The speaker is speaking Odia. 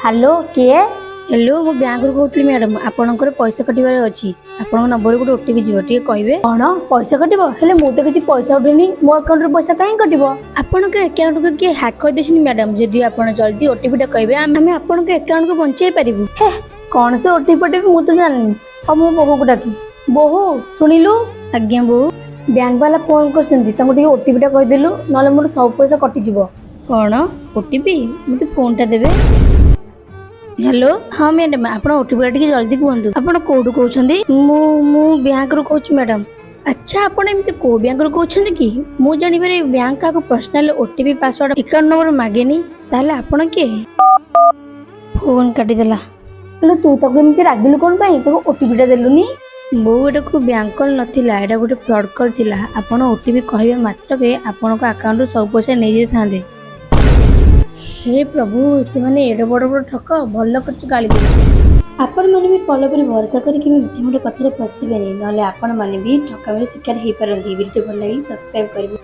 ହ୍ୟାଲୋ, କିଏ? ହ୍ୟାଲୋ, ମୁଁ ବ୍ୟାଙ୍କରୁ କହୁଥିଲି ମ୍ୟାଡ଼ାମ୍। ଆପଣଙ୍କର ପଇସା କଟିବାର ଅଛି। ଆପଣଙ୍କ ନମ୍ବରକୁ ଗୋଟେ ଓଟିପି ଯିବ, ଟିକେ କହିବେ? କ'ଣ ପଇସା କଟିବ? ହେଲେ ମୁଁ ତ କିଛି ପଇସା ଉଠେଇନି। ମୋ ଆକାଉଣ୍ଟରୁ ପଇସା କାହିଁ କଟିବ? ଆପଣଙ୍କ ଆକାଉଣ୍ଟକୁ କିଏ ହ୍ୟାକ୍ କରିଦେଇଛନ୍ତି ମ୍ୟାଡ଼ାମ୍। ଯଦି ଆପଣ ଜଲ୍ଦି ଓଟିପିଟା କହିବେ, ଆମେ ଆପଣଙ୍କ ଆକାଉଣ୍ଟକୁ ବଞ୍ଚାଇ ପାରିବୁ। ହେ, କ'ଣ ସେ ଓଟିପି ଫୋଟିପି ମୁଁ ତ ଜାଣିନି। ଆଉ ମୁଁ ବୋହୂକୁ ଡାକି। ବୋହୂ, ଶୁଣିଲୁ? ଆଜ୍ଞା ବୋଉ। ବ୍ୟାଙ୍କ ବାଲା ଫୋନ କରିଛନ୍ତି, ତାଙ୍କୁ ଟିକେ ଓଟିପିଟା କହିଦେଲୁ, ନହେଲେ ମୋର ସବୁ ପଇସା କଟିଯିବ। କ'ଣ ଓଟିପି? ମୋତେ ଫୋନ୍ଟା ଦେବେ। ହ୍ୟାଲୋ, ହଁ ମ୍ୟାଡ଼ାମ୍, ଆପଣ ଓଟିପିଟା ଟିକେ ଜଲ୍ଦି କୁହନ୍ତୁ। ଆପଣ କେଉଁଠୁ କହୁଛନ୍ତି? ମୁଁ ବ୍ୟାଙ୍କରୁ କହୁଛି ମ୍ୟାଡ଼ାମ୍। ଆଚ୍ଛା, ଆପଣ ଏମିତି କେଉଁ ବ୍ୟାଙ୍କରୁ କହୁଛନ୍ତି କି? ମୁଁ ଜାଣିବାରେ ବ୍ୟାଙ୍କ କାହାକୁ personal OTP, password, account number ମାଗେନି। ତାହେଲେ ଆପଣ କିଏ? ଫୋନ୍ କାଟିଦେଲା। ହେଲେ ତୁ ତାକୁ ଏମିତି ରାଗିଲୁ କ'ଣ ପାଇଁ? ତାକୁ ଓଟିପିଟା ଦେଲୁନି? ବୋଉ, ଏଟାକୁ ବ୍ୟାଙ୍କ କଲ୍ ନଥିଲା, ଏଇଟା ଗୋଟେ ଫ୍ରଡ୍ କଲ୍ ଥିଲା। ଆପଣ ଓଟିପି କହିବା ମାତ୍ରକେ ଆପଣଙ୍କ ଆକାଉଣ୍ଟରୁ ସବୁ ପଇସା ନେଇଯାଇଥାନ୍ତେ। ହେ ପ୍ରଭୁ, ସେମାନେ ଏଡ଼େ ବଡ଼ ବଡ଼ ଠକ! ଭଲ କରିଛୁ ଗାଳି ଦେଇଛୁ। ଆପଣମାନେ ବି କଲ୍ ଉପରେ ଭରସା କରିକି ମିଠା ମିଠା କଥାରେ ଫସିବେନି, ନହେଲେ ଆପଣମାନେ ବି ଠକାମିର ଶିକାର ହେଇପାରନ୍ତି। ଭିଡ଼ିଓ ଭଲ ଲାଗିଲେ ସବସ୍କ୍ରାଇବ୍ କରିବେ।